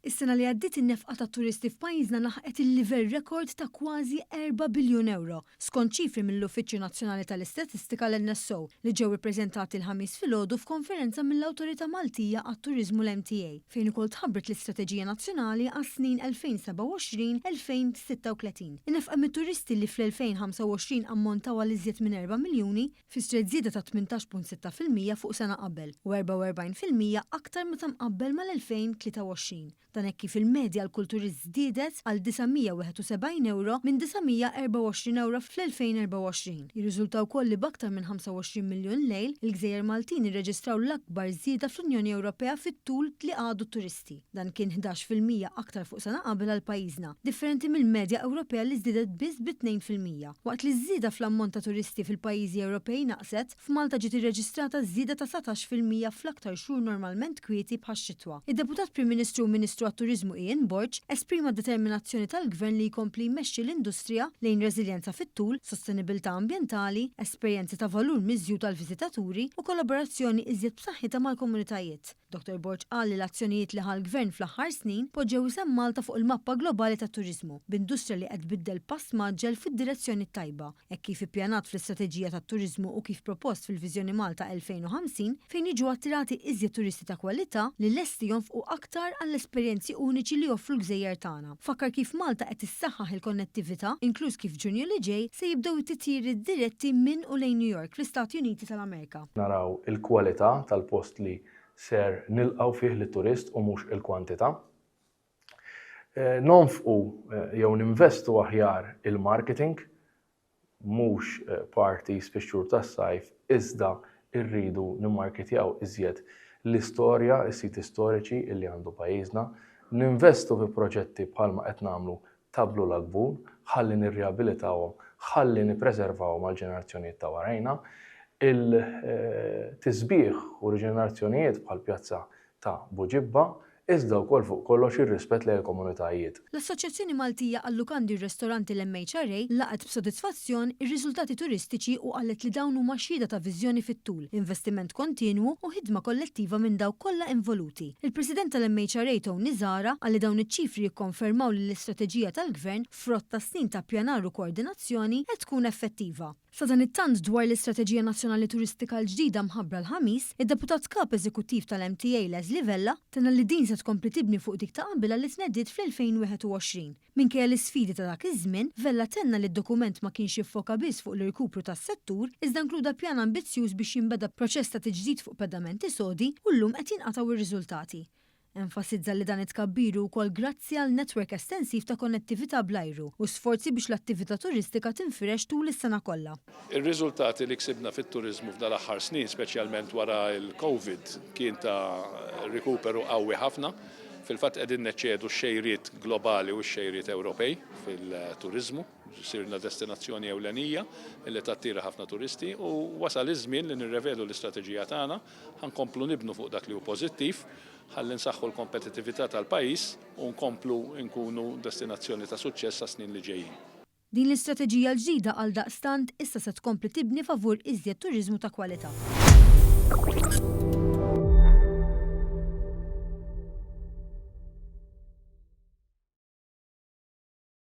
Is-sena li għaddiet in-nefqa tat-turisti f'pajjiżna laħqet il-livell rekord ta' kważi erba' biljun ewro, skont ċifri mill-Uffiċċju Nazzjonali tal-Istatistika l-NSO li ġew ippreżentati l-Ħamis filgħodu f'konferenza mill-Awtorità Maltija għat-Turiżmu l-MTA fejn ukoll tħabbret l-Istrateġija Nazzjonali għas-snin 2027-2036. In-nefqa mit-turisti li fl-2025 ammontaw għal iżjed minn erba' miljuni fissret żieda ta' 18.6% fuq sena qabel u 44% aktar meta mqabbel mal-2023. Dan hekk kif il-medja għal kull turist żdiedet għal 971 ewro minn 924 ewro fl-2024. Jirriżulta wkoll li b'aktar minn 25 miljun lejl, il-gżejjer Maltin irreġistraw l-akbar żieda fl-Unjoni Ewropea fit-tul li qagħdu t-turisti. Dan kien 11% aktar fuq sena qabel għal pajjiżna, differenti mill-medja Ewropea li żdiedet biss bi 2%. Waqt li ż-żieda fl-ammont ta' turisti fil-pajjiżi Ewropej naqset, f'Malta ġiet irreġistrata żieda ta' 19% fl-aktar xhur normalment kwieti bħax-xitwa. Id-Deputat Prim Ministru u Ministru għat-Turiżmu Ian Borg esprima d-determinazzjoni tal-Gvern li jkompli jmexxi l-industrija lejn reżiljenza fit-tul, sostenibilità ambjentali, esperjenzi ta' valur miżjud għall-viżitaturi u kollaborazzjoni iżjed b'saħħitha mal-komunitajiet. Dottor Borg qal li l-azzjonijiet li ħa l-Gvern fl-aħħar snin poġġew isem Malta fuq il-mappa globali tat-turiżmu, b'industrija li qed tbiddel pass mgħaġġel fid-direzzjoni t-tajba, hekk kif ippjanat fl-Istrateġija tat-Turiżmu u kif propost fil-Viżjoni Malta 2050, fejn jiġu attirati iżjed turisti ta' kwalità li lesti jonfqu aktar għall-esperjenzi uniċi li joffru l-gżejjer tagħna. Fakkar kif Malta qed issaħħaħ il-konnettività, inkluż kif f'Ġunju li ġej se jibdew it-titjiriet diretti minn u lejn New York fl-Istati Uniti tal-Amerika. Naraw il-kwalità tal-post li ser nilqgħu fih lit-turist u mhux il-kwantità. Nonfqu jew ninvestu aħjar il-marketing, mhux parties fix-xhur tas-sajf iżda rridu nimmarketjaw iżjed l-istorja, is-siti storiċi li għandu pajjiżna, ninvestu fi proġetti bħalma qed nagħmlu ta' Blue Lagoon, ħalli nirriabilitawhom, ħalli nippreservawhom għall-ġenerazzjonijiet ta' warajna. Il-tisbiħ u riġenerazzjonijiet bħall-pjazza ta' Buġibba, iżda wkoll fuq kollox ir-rispett lejn il-komunitajiet. L-Assoċjazzjoni Maltija għal-Lukandi u r-Ristoranti l-MHRA laqgħet b'sodisfazzjon ir-riżultati turistiċi u qalet li dawn huma xhieda ta' viżjoni fit-tul, investiment kontinwu u ħidma kollettiva minn dawk kollha involuti. Il-President tal-MHRA Tony Zahra qal li dawn iċ-ċifri jikkonfermaw li l-istrateġija tal-Gvern, frott ta' snin ta' ppjanar u koordinazzjoni, qed tkun effettiva. Sadanittant dwar l-Istrateġija Nazzjonali Turistika l-ġdida mħabbra l-Ħamis, id-Deputat Kap Eżekuttiv tal-MTA Leslie Vella tenna li din se tkompli tibni fuq dik ta' qabilha li tnediet fl-2021. Minkejja l-isfidi ta' dak iż-żmien, Vella tenna li d-dokument ma kienx jiffoka biss fuq l-irkupru tas-settur, iżda inkluda pjan ambizzjuż biex jinbeda proċess ta' tiġdid fuq pedamenti sodi u llum qed jinqatgħu r-riżultati. Enfasizza li dan it-tkabbir hu wkoll grazzi għal netwerk estensiv ta' konnettività bl-ajru u sforzi biex l-attività turistika tinfirex tul is-sena kollha. Ir-riżultati li ksibna fit-turiżmu f'dan l-aħħar snin, speċjalment wara l-Covid, kien ta' rikuperu qawwi ħafna. Fil-fatt qegħdin neċċedu x-xejriet globali u x-xejriet Ewropej fil-turiżmu. Sirna destinazzjoni ewlenija li tattira ħafna turisti u wasal iż-żmien li nirrevedu l-istrateġija tagħna. Ħa nkomplu nibnu fuq dak li hu pożittiv ħalli nsaħħu l-kompetittività tal-pajjiż u nkomplu nkunu destinazzjoni ta' suċċess għas-snin li ġejjin. Din l-istrateġija l-ġdida għaldaqstant issa se tkompli tibni favur iżjed turiżmu ta' kwalità.